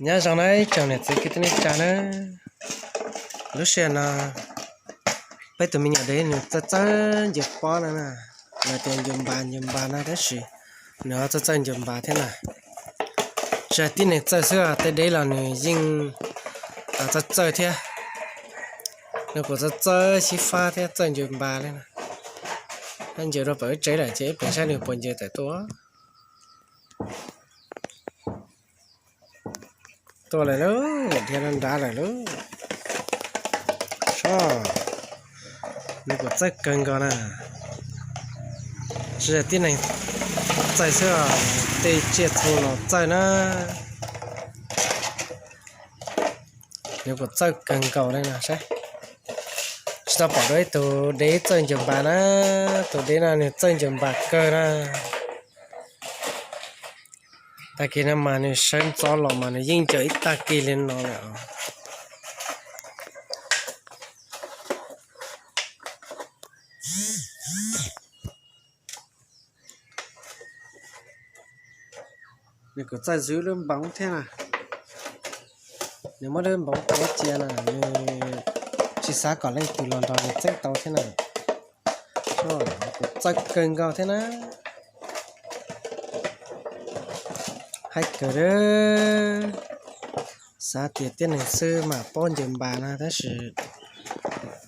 Nyob zoo na ib tsoom niam txiv kwv tij neej tsa na, lub sij hawm no peb tus me nyuam dev nws txawj txawj ncaws pob no na, lawv tias ncaws npas ncaws npas no tab sis nws ho txawj txawj ncaws npas thiab na. Tsis hais tib neeg txawj xwb, tej dev los nws yeej txawj txawj thiab. Nws kuj txawj txawj xyib fab thiab txawj ncaws npas li na. Ncaws rau pem wb tsev lawm ces ib pliag saib nws puas ncaws tawm tuaj. Tuaj lawm lauj, dhia rau nrad lawm lauj. Soj, nws kuj txawj kawg nkaus na. Tsis yog tib neeg txawj xwb, tej tsiaj txhu los txawj na. Nws kuj txawj kawg nkaus li no saib. Tsis tau pom dua ib tug dev txawj ncaws npas na, tus dev no nws txawj ncaws npas kawg na. Tag kis no mas nws sawv ntxov los mas nws yeej ncaws ib tag kis li no lawm. Nws kuj txawj zwv lub npoov thiab na. Nws muab lub npoov qhuav cia na, nws tsis xav kom leej twg los nrog nws txeeb tau thiab na. Kuj txawj kawg nkaus thiab na. Hais kawg li, xav tias tib neeg xwb mam paub ncaws npas na tab sis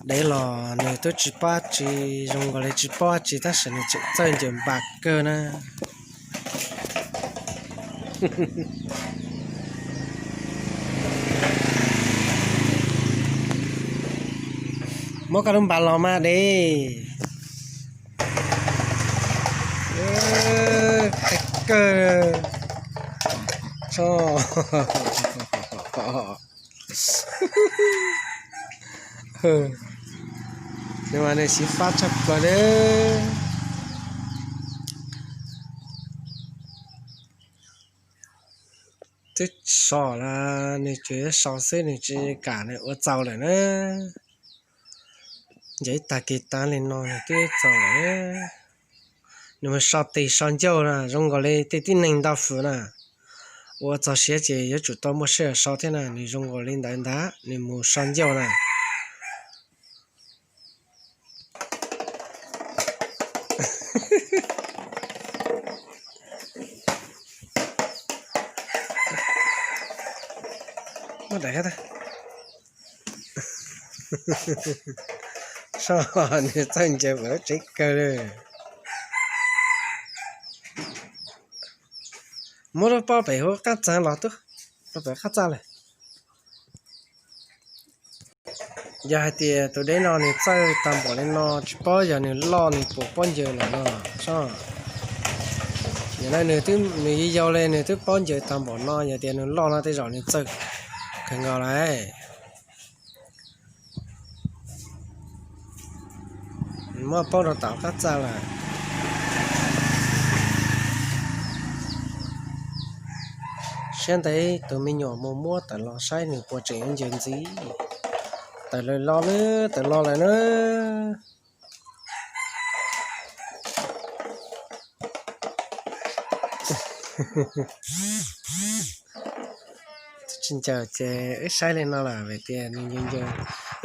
dev los nws twb tsis paub dab tsi, zoo nkaus li tsis paub dab tsi tab sis nws tseem txawj ncaws npas kawg na. Muab koj lub npas los mas dev. Qhia kawg. Nws mas nws xyiv fab tshaj plaws li. Twb so los nws tsuas yuav so xwb, nws tsis kam, nws ua txaus lawm na. Ncaws ib tag kis tag li no nws twb txaus lawm. Nws mus so tis so ncauj na, zoo nkaus li tej tib neeg nto fwm na. Ua txog siav ces yuav tsum tau muaj sij hawm so thiab na, nws zoo nkaus li ntawd ntag, nws mus so ncauj na. Soj, nws txawj ncaws npaum tsev kawg li. Muab lub pob pem hauv qab txag los tub, rau pem qab txaj lawm. Yog hais tias tus dev no nws txawj tag npaum li no tsis paub yog nws loj nws puas paub ncaws lawm no. Soj, yog no nws yau yau li nws twb paub ncaws tag npaum no, yog tias nws loj no tej zaum nws txawj kawg nkaus lawm. Muab paub rau tom qab txaj lawm. Siab ntev tus me nyuam mus muab tawm los saib nws puas tseem yuav ncaws ntxiv. Tawm lawm los na, tawm los lawm na. Tsis ncaws ces wb saib li no lawm vim tias nws ncaws ncaws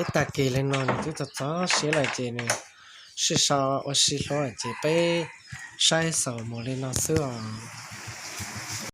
ib tag kis li no nws twb txog txog siav lawm ces nws sij so ua si hlo ces peb saib xaus mus li no xwb os.